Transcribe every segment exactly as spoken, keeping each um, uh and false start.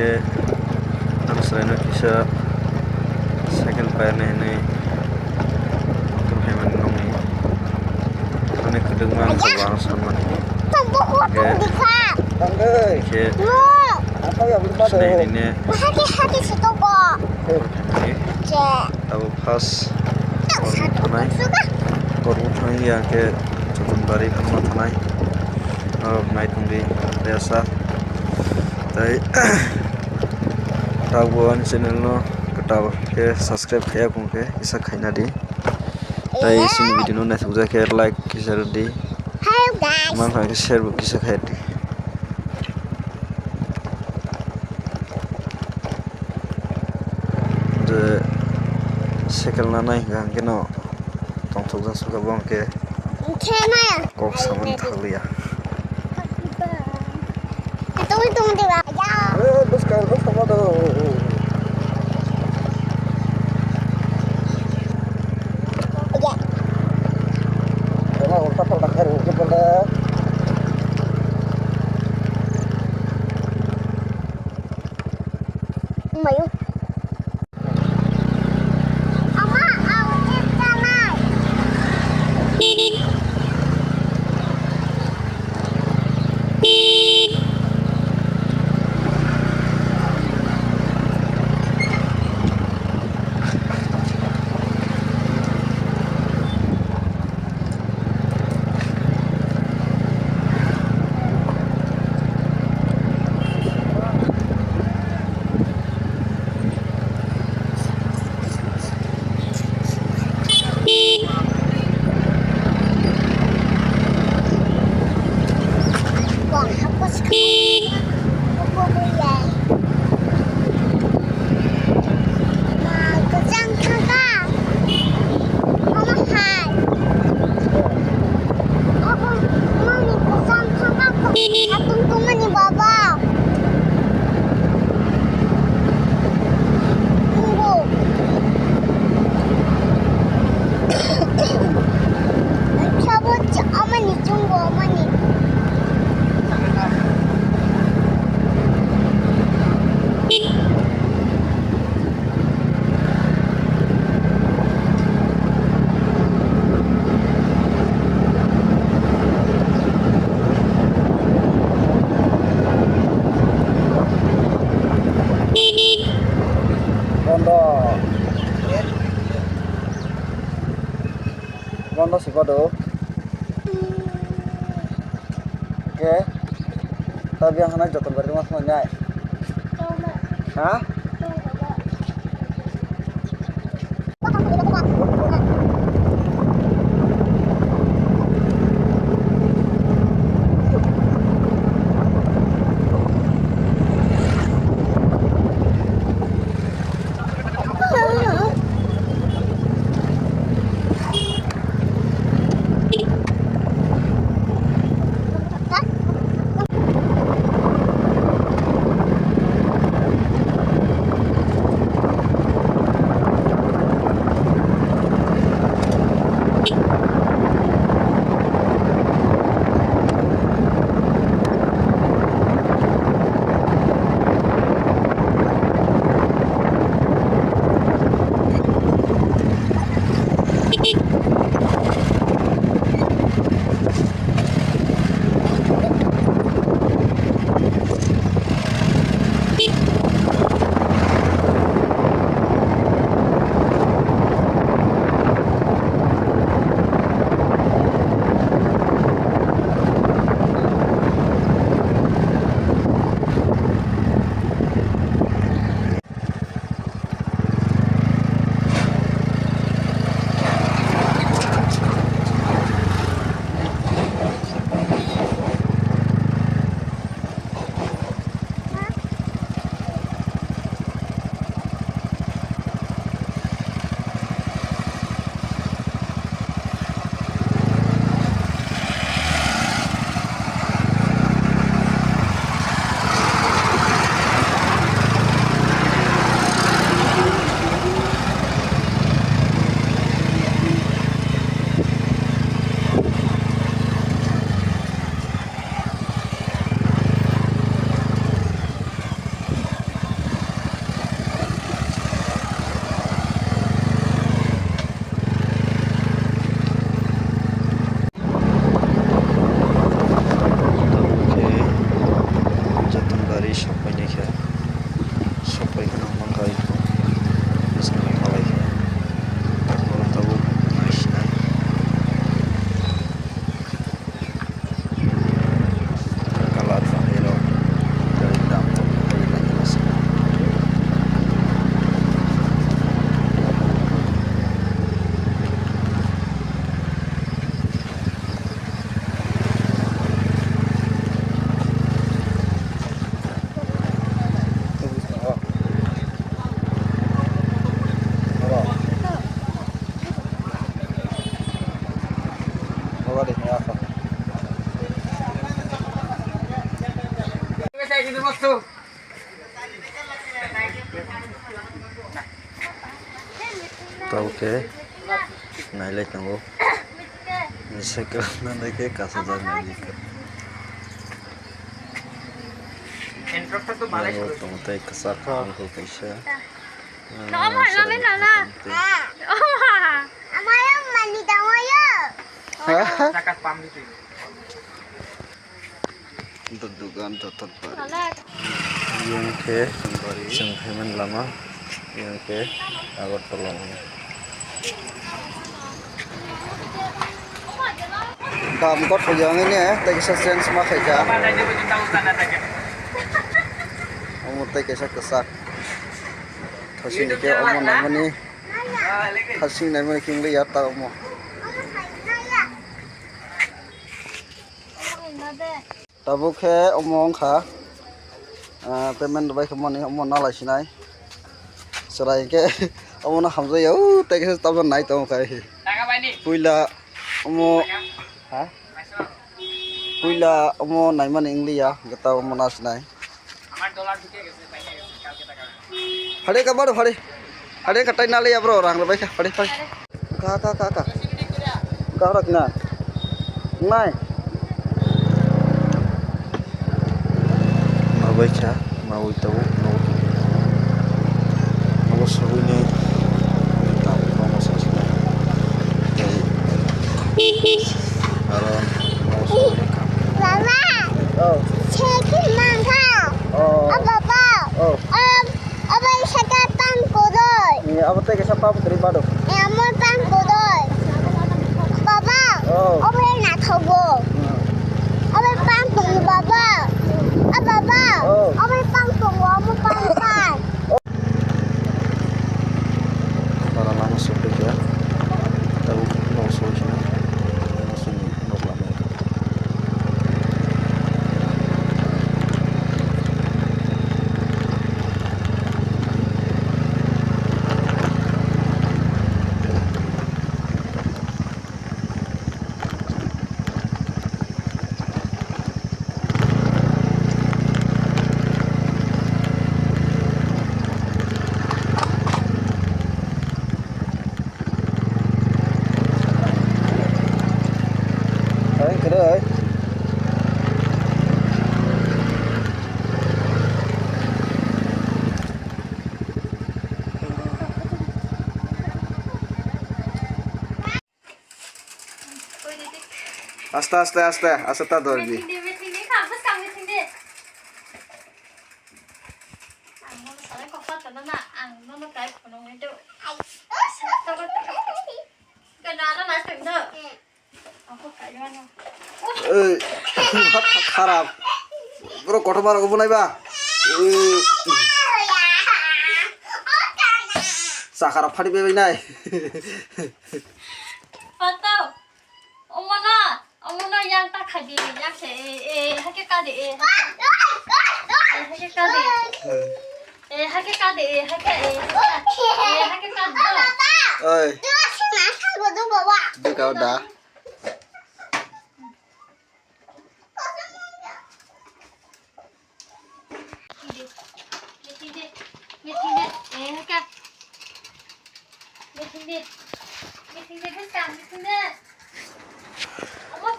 Ang swlaino kisa cycle pairnai hinwi tongphaimani nokni. Ani kwdwkma ang khe ang sanmani. Khe, khe sinai hinwi ne. Abo first borok thanai, borok thangya khe Chotonbari phano thanai. Norok nai tongdi resa. Tai tabuk ani channel no kwtal khe subscribe khaiya kung khe kisa khaina di. Tai chini video no naithokjak khe like kisa rwdi. Manpha khe share bo kisa khaidi. Je cycle nanai hwnkha hwnkhe no tongthokjak sukha bo hwnkhe kok samani thakliya. Bondo. Bondo si kodo. Oke. Tabi ang hanai joton bari mas manjai. Ha? Tau khe nailai tongo. Cycle nang khe kasajak naidi. Tongo tei kwchak uncle kaisa. Dukan joto bari. Yang khe chwng phaimani lama, yang khe Agartala. Kam kothok yang ini, eh, tei kisa change ma khaika. Omo tei kisa kwchak. Thasing khe omo naimani. Thasing naimani khe wngya ta omo. Tabuk khe omo wngkha, ah, payment rwbai khe mani omo nalai sinai. Chwrai khe omo no hamjakya, uh, tei khe tabuk nai tongo khe. Puila omo, ha? Puila omo naimani wngliya, gata omo na sinai. Phari ka baro phari. Phari ka tai naliya bro, rang rwbai kha, phari phari. Ka, ka, ka, ka. Ka rak na. Nai. Mabai kha, mawi tabuk, no. Nogo sogwi ni. Tam, nogo sogwi ni. Aro, nogo sogwi ni. Baba. Oh. Seki mangkha. Oh. Oh, baba. Oh. Um, Obo saka pang pudoi. Ni abo tei kaisa pang pudoi bado. Ni amo pang pudoi. Baba. Oh. Obo na thogo. Hmm. Obo pang pudoi baba. A baba. Oh. Obo pang pudoi, obo pang pang. Para lama sopri ya. Tahu mau solusinya. Langsung nok lama. Hai, kwrwi. Aste, aste, aste, aste ta dorbi. Meeting de, meeting de, kha, bwskang meeting de. Ang nono salai kok patana na, ang nono kai phunuknai do. Ai, o, o, o, o, o. Gana na na sengno. Ang kok kai ano. Ei, kharap. Bro, kotor bar obo nai ba. Ei. Sakara phari bebai nai. Pato. Omono, omono yang ta khaidi, yang se, e, e, hake kadi, e, hake. E, hake kadi. E, hake kadi, e, hake, e, hake. E, hake kadi do. Oi. Duka da.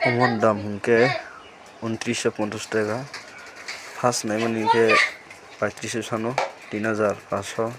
Omo dam hwnkhe untris sho ponchash taka, first naimani hwnkhe paitris sano tin hajar paanch sho.